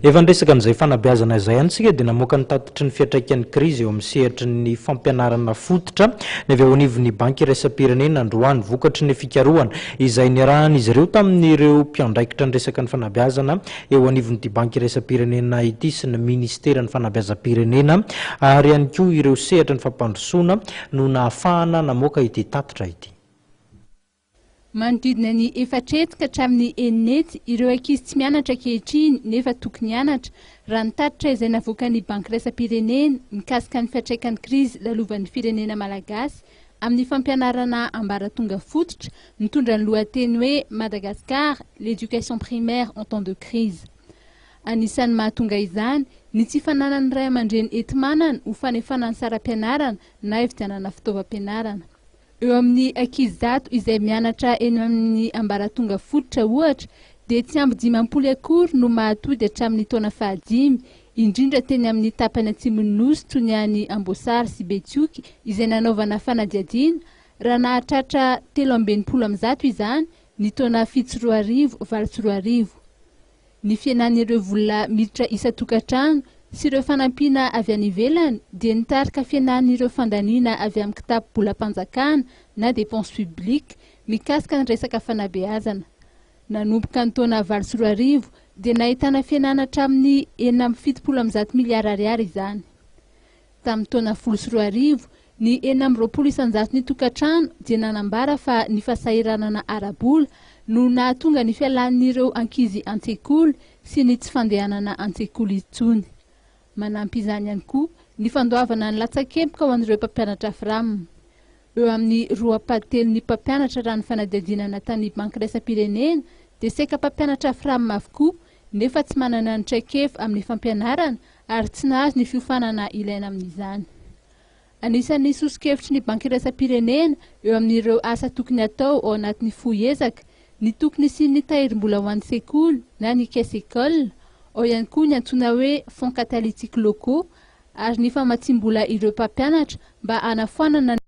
Efa niresaka an'izay fanabeazana izay ihany isika dia namoaka ny tatitry ny fiantraikan'ny krizy eo amin'ny sehatry ny fampianarana fototra ny avy eo anivon'ny Banky iraisam-pirenena androany vokatry ny fikarohana izay niarahan'izy ireo tamin'ireo mpiandraikitra ny resaka ny fanabeazana eo anivon'ity Banky iraisam-pirenena ity sy ny ministeran'ny fanabeazam-pirenena ary ihany koa ireo sehatra ny fampandrosoana no nahafahana namoaka ity tatitra ity. Manodidina ny 400 ka hatramin'ny 600 ireo ankizy tsy mianatra ankehitriny nefa tokony hianatra, raha ny tatitra izay navoakan'ny Banky iraisam-pirenena mikasika ny fiantraikan'ny krizy lalovan'ny firenena malagasy amin'ny fampianarana ambaratonga fototra, mitondra ny lohateny hoe Madagascar, l'éducation primaire en temps de crise. Anisan'ny mahatonga izany ny tsy fananan'ny ray aman-dreny enti-manana ho fanefana ny saram-pianarana na hividianana fitaovam-pianarana. Eo amin'ny ankizy 100 izay mianatra eny amin'ny ambaratonga fototra ohatra dia tsy ampy 50 akory no mahatody hatramin'ny taona fahadimy, indrindra teny amin'ny tapany atsimon'ny nosy toy ny any Amboasary sy Betioky izay nanaovana fanadihadiana, raha nahatratra 163 izany ny taona 2007 2008. Ny fihenan'ireo vola miditra isan-tokantrano sy ireo fanampiana avy any ivelany dia nitarika fihenan'ireo fandaniana avy amin'ny kitapo-bolam-panjakana na dépense publique mikasika ny resaka fanabeazana. Nanomboka ny taona 2008 dia nahitana fihenana hatramin'ny 176 miliara ariary izany. Tamin'ny taona 2010, ny 26% ny tokantrano dia nanambara fa ny fahasahiranana ara-bola no nahatonga ny fialan'ireo ankizy an-tsekoly sy ny tsy fandehanana an-tsekoly intsony. Manampy izany ihany koa ny fandoavana ny latsakemboka ho an'ireo mpampianatra FRAM. Eo amin'ny roa ampahatelon'ny mpampianatra raha ny fanadihadiana nataon'ny Banky iraisam-pirenena dia saika mpampianatra FRAM avokoa nefa tsy manana ny traikefa amin'ny fampianarana ary tsy nahazo ny fiofanana ilaina amin'izany. Anisan'ny soso-kevitry ny Banky iraisam-pirenena eo amin'ireo asa tokony atao ao anatin'ny fohy ezaka ny tokony hisian'ny tahirim-bola ho an'ny sekoly na ny caisse école, ao ihany koa ny antsoina hoe fonds catalytiques locaux ary ny famatsiam-bola ireo mpampianatra mba hanafoanana.